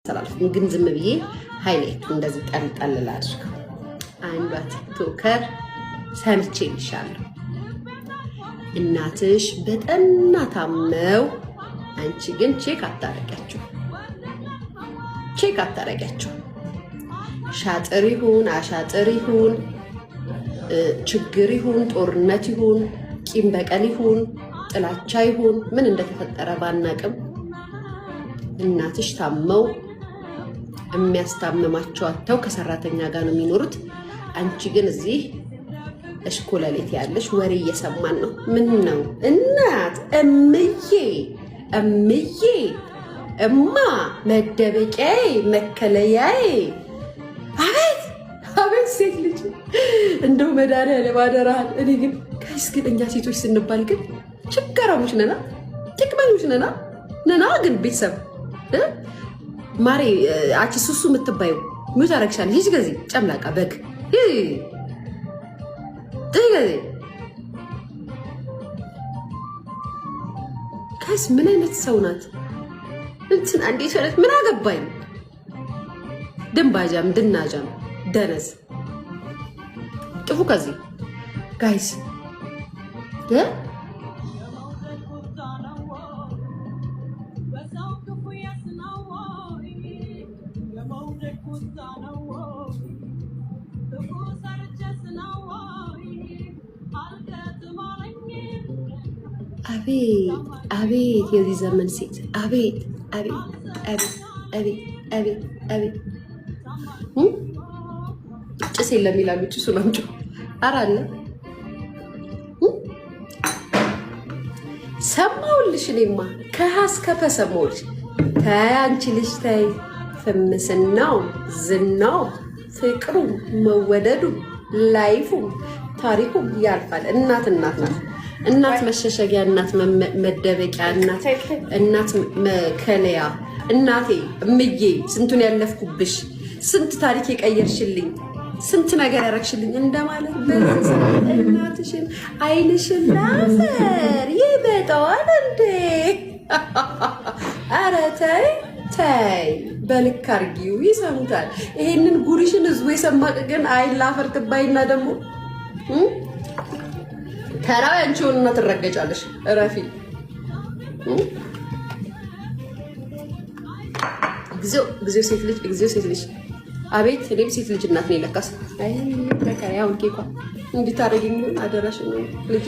አላስተላልፍም፣ ግን ዝም ብዬ highlight እንደዚህ ጠልጠል ላድርገው። አንዷ TikToker ሰምቼልሻለሁ፣ እናትሽ በጠና ታመው አንቺ ግን check አታረጊያቸው፣ check አታረጊያቸው። ሻጥር ይሁን አሻጥር ይሁን፣ ችግር ይሁን፣ ጦርነት ይሁን፣ ቂም በቀል ይሁን፣ ጥላቻ ይሁን፣ ምን እንደተፈጠረ ባናቅም እናትሽ ታመው የሚያስታምማቸው አጥተው ከሰራተኛ ጋር ነው የሚኖሩት። አንቺ ግን እዚህ እሽኮለሌት ያለሽ ወሬ እየሰማን ነው። ምን ነው እናት እምዬ እምዬ እማ መደበቂያዬ መከለያዬ። አቤት አቤት ሴት ልጅ እንደው መድኃኒዓለም አደራህን። እኔ ግን guys ግን እኛ ሴቶች ስንባል ግን ችጋራሞች ነና፣ ጥቅመኞች ነና ነና። ግን ቤተሰብ ማሬ አንቺ ሱሱ የምትባዩ mute አደረግሻለሁ። ሂጂ ከዚህ ጨምላቃ በግ ከዚህ guys ምን አይነት ሰው ናት? እንትን አንዴት ሆነት ምን አገባኝ? ድንባጃም ድናጃም ደነዝ ጥፉ ከዚህ guys። አቤት አቤት የዚህ ዘመን ሴት፣ አቤት አቤት አቤት አቤት አቤት አቤት። ጭስ የለም ይላሉ። ጭሱን አምጪው። ኧረ አለ፣ ሰማሁልሽ። እኔማ ከሀ እስከ ፐ ሰማሁልሽ። ተይ አንቺ ልጅ ተይ። ፍምስናው፣ ዝናው፣ ፍቅሩ፣ መወደዱ፣ life ኡ፣ ታሪኩ ያልፋል። እናት እናት ናት። እናት መሸሸጊያ፣ እናት መደበቂያ፣ እናት መከለያ። እናቴ እምዬ ስንቱን ያለፍኩብሽ፣ ስንት ታሪክ የቀየርሽልኝ፣ ስንት ነገር ያረግሽልኝ እንደማለት በዚህ ሰዓት እናትሽን አይንሽን ላፈር ይመጣዋል እንዴ? ኧረ ተይ ተይ፣ በልክ አርጊው፣ ይሰሙታል። ይሄንን ጉድሽን ህዝቡ የሰማቅ ግን አይን ላፈር ትባይና ደግሞ ተራው ያንቺ ሆንና ትረገጫለሽ። እረፊ። እግዚኦ እግዚኦ፣ ሴት ልጅ፣ እግዚኦ ሴት ልጅ። አቤት እኔም ሴት ልጅ እናት ነኝ ለካስ። አይ ተከራ አሁን ኬኳ እንድታረጊኝ አደራሽ ነው ልጄ።